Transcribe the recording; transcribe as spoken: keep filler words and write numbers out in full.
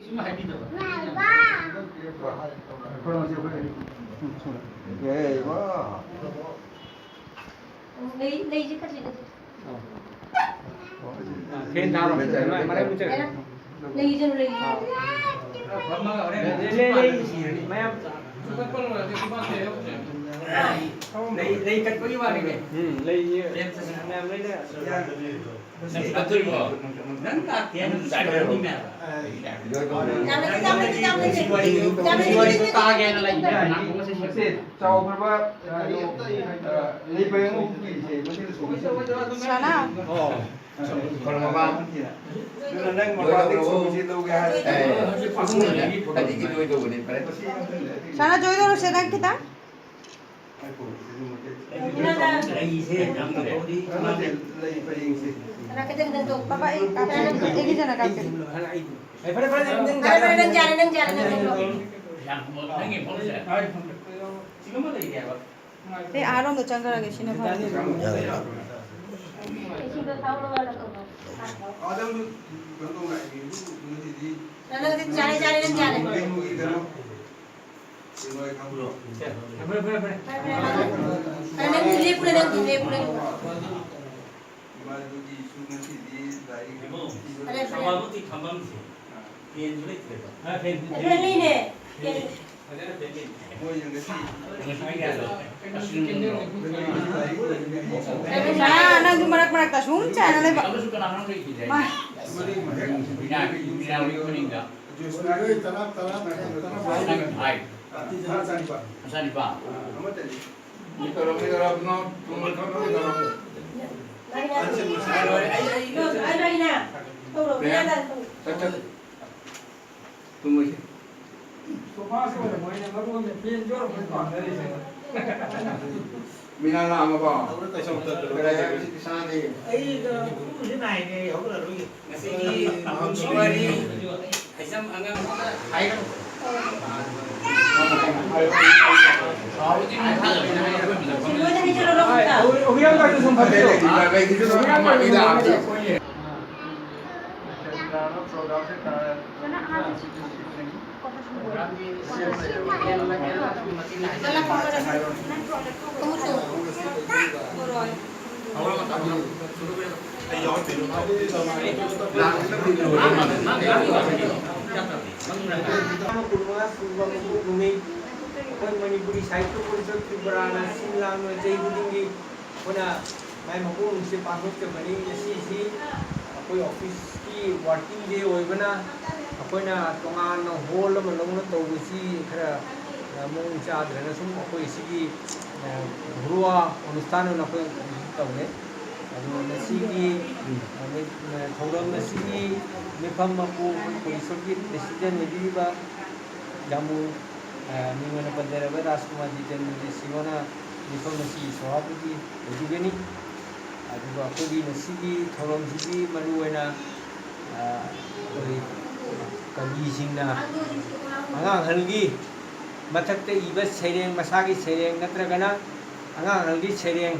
ꯁꯨꯝ ꯍꯥꯏꯕꯤꯗꯕ꯫ ꯑꯦ, ꯋꯥ꯫ ꯂꯩ, ꯂꯩꯁꯦ ꯈꯔ ꯁꯤꯗ꯫ ꯐꯦꯟ ꯊꯥꯔꯣ꯫ ꯃꯔꯛ, ꯃꯔꯛ ꯃꯨꯠꯆꯔꯦ꯫ ꯂꯩꯁꯦ, ꯂꯩ꯫ ꯂꯩ, ꯂꯩ, ꯂꯩ꯫ ꯃꯌꯥꯝ꯫ ꯂꯩ, ꯂꯩ ꯀꯠꯄꯒꯤ ꯋꯥꯅꯤꯅꯦ꯫ ꯎꯝ, ꯂꯩ, ꯃꯌꯥꯝ ꯂꯩꯅ꯫ ꯅꯪ ꯂꯥꯛꯇꯣꯏꯕꯣ? ꯅꯪ ꯂꯥꯛꯇꯦ ꯍꯥꯏꯅ ꯆꯥꯏꯔꯣ? ꯌꯥꯝ ꯂꯩꯇꯦ, ꯌꯥꯝ ꯂꯩꯇꯦ, ꯌꯥꯝ ꯂꯩꯇꯦ꯫ ꯌꯥꯝ ꯂꯩꯇꯦ, ꯌꯥꯝ ꯂꯩꯇꯦ꯫ ꯆꯥꯎꯈ꯭ꯔꯕ, ꯑ, ꯂꯩ ꯄꯔꯦꯡ ꯑꯍꯨꯝꯒꯤꯁꯦ ꯃꯁꯤꯗ ꯁꯣꯛꯏꯁꯦ꯫ ꯁꯅꯥ꯫ ꯑꯣ꯫ ꯑꯗꯨꯅ ꯅꯪ ꯃꯄꯥꯟꯗꯒꯤ ꯁꯣꯛꯏꯁꯦ ꯂꯧꯒꯦ ꯍꯥꯏꯔꯗꯤ ꯑꯦ, ꯍꯧꯖꯤꯛ ꯄꯥꯈꯪꯗꯅꯦ꯫ ꯑꯗꯒꯤ ꯂꯣꯏ ꯇꯧꯕꯅꯦ, ꯐꯔꯦ꯫ ꯁꯅꯥ, ꯖꯣꯏ ꯇꯧꯔꯁꯦ ꯅꯪ ꯈꯤꯇꯪ꯫ ꯂꯩꯁꯦ ꯌꯥꯝ ꯇꯧꯔꯤ꯫ ꯄꯥꯄꯥ, ꯑꯩ ꯀꯥꯞꯀꯦ꯫ ꯑꯩꯒꯤ ꯆꯅꯥ ꯀꯥꯞꯀꯦ꯫ ꯐꯔꯦ, ꯐꯔꯦ, ꯐꯔꯦ, ꯅꯪ ꯌꯥꯔꯦ, ꯅꯪ ꯌꯥꯔꯦ, ꯅꯪ ꯌꯥꯔꯦ꯫ ꯁꯤ ꯑꯥꯔꯣꯝꯗ ꯆꯪꯈ꯭ꯔꯒꯦ, ꯁꯤꯅ ꯐꯔꯦ꯫ ꯅꯪ, ꯅꯪ, ꯌꯥꯔꯦ, ꯌꯥꯔꯦ, ꯅꯪ ꯌꯥꯔꯦ꯫ ꯐꯔꯦ, ꯐꯔꯦ, ꯐꯔꯦ꯫ ꯐꯔꯦ, ꯅꯪ ꯂꯦꯞꯄꯨꯔꯦ, ꯅꯪ ꯂꯦꯞꯄꯨꯔꯦ꯫ ꯐꯔꯦ, ꯐꯔꯦ꯫ ꯐꯔꯦ, ꯐꯔꯦ꯫ ꯐꯦꯟ ꯂꯩꯅꯦ꯫ ꯐꯦꯟ꯫ ꯁꯅꯥ, ꯅꯪꯁꯨ ꯃꯔꯛ ꯃꯔꯛꯇ ꯁꯨꯝ ꯆꯥꯏꯅ ꯂꯩꯕ꯫ ꯃꯥ꯫ ꯇꯨꯝꯃꯁꯤ꯫ ꯁꯣꯐꯥꯁꯦ ꯑꯣꯏꯅ ꯃꯣꯏꯅ ꯃꯔꯨ ꯑꯣꯏꯅ ꯐꯦꯟꯁꯦ ꯑꯣꯏꯅ ꯃꯣꯏꯅ ꯄꯥꯝꯅꯔꯤꯁꯦ꯫ ꯃꯤꯅꯥ ꯂꯥꯛꯑꯝꯃꯕꯣ? ꯀꯗꯥꯏ ꯆꯠꯈ꯭ꯔꯦ ꯁꯅꯥꯗꯤ? ꯑꯩ ꯀꯩꯅꯣ, ꯎꯄꯨꯁꯦ ꯅꯥꯏꯅꯦ, ꯑꯩ ꯍꯧꯒꯠꯂꯔꯣꯏꯒꯦ꯫ ꯉꯁꯤꯒꯤ ꯋꯥꯔꯤ ꯍꯩꯖꯝ ꯑꯉꯥꯡ ꯍꯥꯏꯔꯣ꯫ ꯂꯣꯏꯅ ꯍꯩꯖꯜꯂꯨꯔꯣ ꯑꯝꯇ꯫ ꯎꯌꯥꯟ ꯀꯥꯏꯗ ꯁꯨꯝ ꯐꯝꯕꯤꯔꯣ? ꯎꯌꯥꯟ ꯀꯥꯏꯗ ꯁꯨꯝ ꯐꯝꯕꯤꯔꯣ? ꯄ꯭ꯔꯣꯒ꯭ꯔꯥꯝꯁꯦ ꯇꯥꯔꯦ꯫ ꯁꯅꯥ, ꯀꯨꯟꯃꯉꯥ ꯁꯨꯕ ꯃꯄꯣꯛ ꯅꯨꯃꯤꯠ ꯑꯩꯈꯣꯏ ꯃꯅꯤꯄꯨꯔꯤ ꯁꯥꯍꯤꯇ꯭ꯌ ꯄꯔꯤꯁꯠ ꯇ꯭ꯔꯤꯄꯨꯔꯥꯅ ꯁꯤꯜ ꯂꯥꯡꯗꯨꯅ ꯆꯍꯤ ꯈꯨꯗꯤꯡꯒꯤ ꯑꯩꯈꯣꯏꯅ ꯃꯥꯏ ꯃꯄꯣꯛ ꯅꯨꯃꯤꯠꯁꯦ ꯄꯥꯡꯊꯣꯛꯆꯕꯅꯤ꯫ ꯉꯁꯤꯁꯤ ꯑꯩꯈꯣꯏ ꯑꯣꯐꯤꯁꯀꯤ ꯋꯥꯔꯀꯤꯡ ꯗꯦ ꯑꯣꯏꯕꯅ ꯑꯩꯈꯣꯏꯅ ꯇꯣꯉꯥꯟꯅ ꯍꯣꯜ ꯑꯃ ꯂꯧꯅ ꯇꯧꯕꯁꯤ ꯈꯔ, ꯑ, ꯃꯑꯣꯡ ꯆꯥꯗ꯭ꯔꯦꯅ ꯁꯨꯝ ꯑꯩꯈꯣꯏ ꯁꯤꯒꯤ, ꯑ, ꯘꯔꯨꯋꯥ ꯑꯣꯅꯨꯁꯊꯥꯟ ꯑꯣꯏꯅ ꯑꯩꯈꯣꯏ ꯇꯧꯔꯦ꯫ ꯑꯗꯨ ꯉꯁꯤꯒꯤ, ꯑ, ꯃꯤ-, ꯑ, ꯊꯧꯔꯝ ꯑꯁꯤꯒꯤ ꯃꯤꯐꯝ ꯃꯄꯨ ꯑꯩꯈꯣꯏ ꯄꯔꯤꯁꯠꯀꯤ ꯄ꯭ꯔꯦꯁꯤꯗꯦꯟ ꯑꯣꯏꯕꯤꯔꯤꯕ ꯌꯥꯝꯕꯨꯡ, ꯑ, ꯃꯤꯡ ꯑꯣꯏꯅ ꯄꯟꯖꯔꯕ ꯔꯥꯖꯀꯨꯃꯥꯔ ꯖꯤꯇꯦꯟꯗ꯭ꯔꯖꯤꯠ ꯁꯤꯡꯍꯅ ꯃꯤꯐꯝ ꯑꯁꯤꯒꯤ ꯁꯚꯥꯄꯇꯤ ꯑꯣꯏꯕꯤꯒꯅꯤ꯫ ꯑꯗꯨꯒ ꯑꯩꯈꯣꯏꯒꯤ ꯉꯁꯤꯒꯤ ꯊꯧꯔꯝꯁꯤꯒꯤ ꯃꯔꯨꯑꯣꯏꯅ, ꯑ, ꯑꯩꯈꯣꯏ ꯀꯕꯤꯁꯤꯡꯅ ꯑꯉꯥꯡ ꯑꯍꯜꯒꯤ ꯃꯊꯛꯇ ꯏꯕ ꯁꯩꯔꯦꯡ, ꯃꯁꯥꯒꯤ ꯁꯩꯔꯦꯡ ꯅꯠꯇ꯭ꯔꯒꯅ ꯑꯉꯥꯡ ꯑꯍꯜꯒꯤ ꯁꯩꯔꯦꯡ